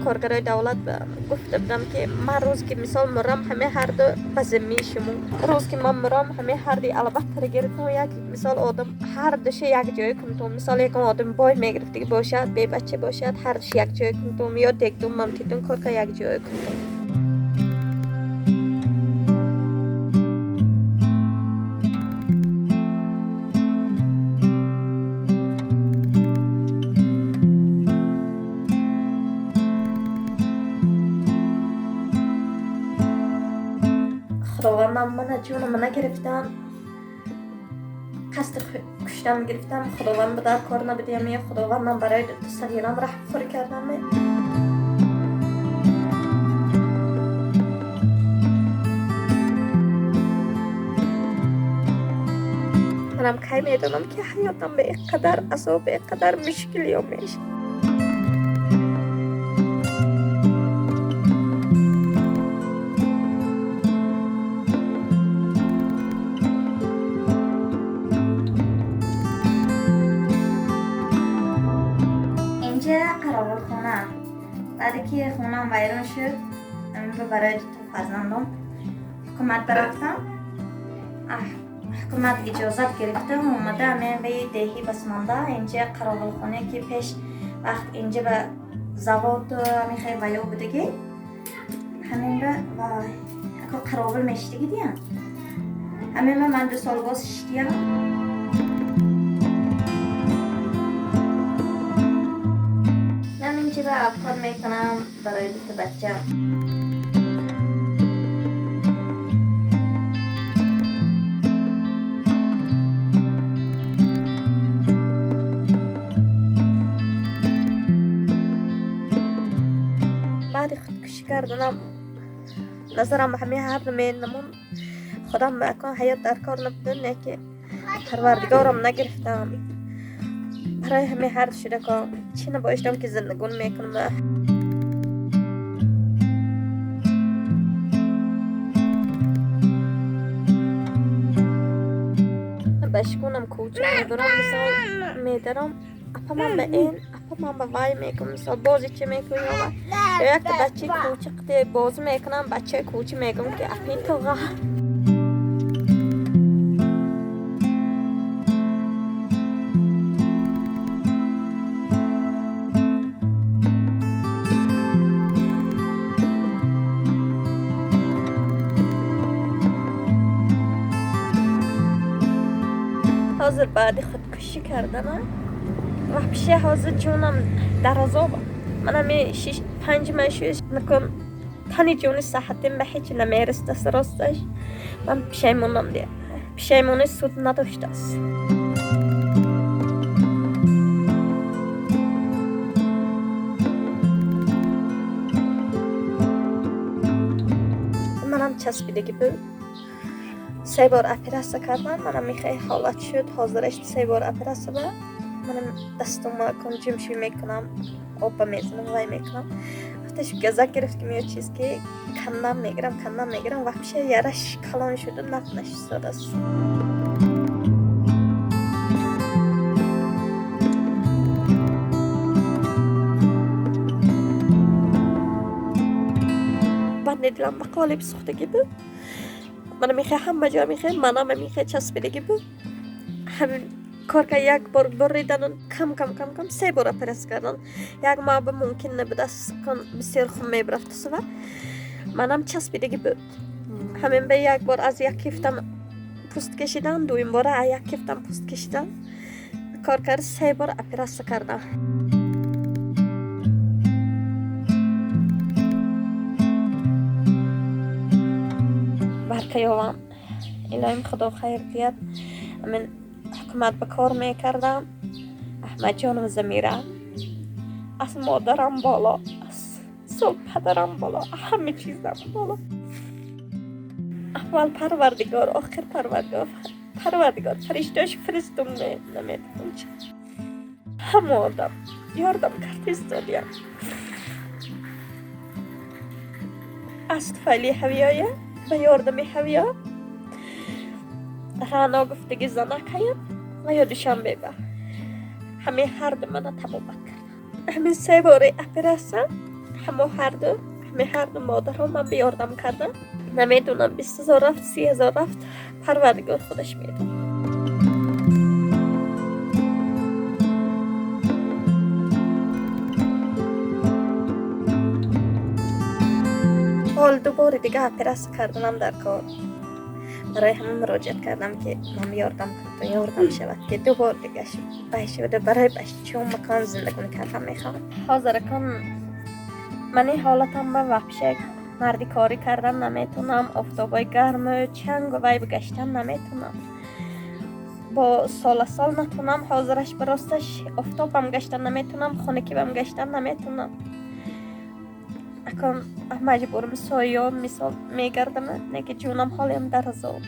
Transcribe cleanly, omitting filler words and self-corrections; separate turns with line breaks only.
Коргарои давлат гуфта будам, ки ман рӯз ки мисол мурам, ҳаме ҳарду ба зиммаи шумо. Рӯз ки ман мурам, ҳаме ҳарди албатта гирифтам. Як мисол одам ҳардуша як ҷое кунтум. Мисол ягон одам бой мегирифтаги бошад, бебача бошад, ҳардуш як ҷое кунтум ё дегдум мамтитун корка як ҷое кунтум. Худовандам мана ҷонама нагирифтан, қасди куштан гирифтам. Худованд ба дар кор набудиям, ё худовандам барои дута сағирам раҳмхӯрӣ кардам. Манам кай медонам, ки ҳаётам ба ин қадар азоб, ба ин қадар мушкилиё мешавад.
Инҷа қаровулхона. Баъде ки хонаам вайрон шуд, аминро барои дуто фарзандом ҳукумат барафтам. Ҳукумат иҷозат гирифта омада ҳамин ваи деҳӣ басмонда. Инҷа қаровулхона, ки пеш вақт инҷа ба заводу ҳамин хел ваё будагӣ, ҳамин ба ва ако қаровул мешидагӣ диям. Ҳамин ба ман 2 сол боз шиштиям. Ман инҷа ба обход мекунам барои дута бачам.
Баъди худкушӣ карданам назарам ба ҳамин ҳарду менамон. Худам ба акон ҳаёт дар кор набуд, не ки парвардигорам нагирифтам. Барои ҳамин ҳарду шудако чӣ набоиштам, ки зиндагон мекунам. Ба шикунам кӯча медорам, мисол медарам, апа, ман ба ин, апа, ман ба вай мекунам, мисол бози чӣ мекунӣ ё якта бачаи кӯча қите бозӣ мекунам, бачаи кӯча мегӯям, ки апи туға. Ҳозир баъди худкушӣ карданам вообще ҳозир ҷонам дар азоб. Ман ҳами шиш панҷ моҳ шуд, накун тани ҷони саҳатим ба ҳеҷ намерасдаст. Росташ, ман пушаймонам, дия пушаймонӣ суд надоштааст. Манам часпидагӣ буд, се бор оператсия кардам. Манам михе ҳолат шуд. Ҳозираш се бор оператсия ба манам дастума кун ҷимшӣ мекунам, обба мезанам, вай мекунам. Афташ газак гирифт, ки меё чиз ки кандам мегирам, кандам мегирам, вообще яраш калон шуду нақ нашистодааст. Банди дилам ба қолиб сӯхтагӣ буд. Мана мехе ҳама ҷо мехе манам мехе часпидагӣ буд. Ҳамин корка як бор буридану кам кам кам кам се бор оператсия кардан. Як моҳ ба мумкин набудааст, кон бисёр хун мебирафтасу ва манам часпидагӣ буд. Ҳамин ба як бор аз як кифтам пӯст кашидан, дуюм бора аз як кифтам пӯст кашидан. Кор кард, се бор оператсия кардам. Барка ёвам, илоҳим худо хайр диҳад. Ҳамин ҳукумат ба кор мекардам. Аҳмадҷону Замира аз модарам боло, аз сол падарам боло, ҳама чизам боло. Аввал парвардигор, охир парвардигор. Парвардигор фариштааш фиристум, намедонам чи. Ҳама одам ёрдам кард, истодиям. Аз туфайли ҳавиёя, ба ёрдами ҳавиё Рано гуфтаги занакаям ва ё Душанбе ба ҳамин ҳарду мана табобат кардам. Ҳамин се бори оператсия Ҳамо ҳарду, ҳами ҳарду модарҳо ман ба ёрдам кардам. Намедонам, 20 000 рафт, 30 000 рафт, Парвардигор худаш медонад. Ҳол ду бори дига оператсия карданам дар кор. Барои ҳама муроҷиат кардам, ки ман ёрдам кунед, ёрдам шавад, ки ду бор дига бай шуда, барои бачаҳом макон зиндагонӣ кардан мехоҳам. Ҳозир акон ман ин ҳолатам ба вообще мардикорӣ кардан наметонам, офтобои гарму чангу вай гаштан наметонам. Бо сола сол натонам, ҳозираш ба росташ офтобам гаштан наметонам, хонакибам гаштан наметонам. Акон маҷбурм, соё мисол мегардам, неки ҷунам ҳолиам дар азоб.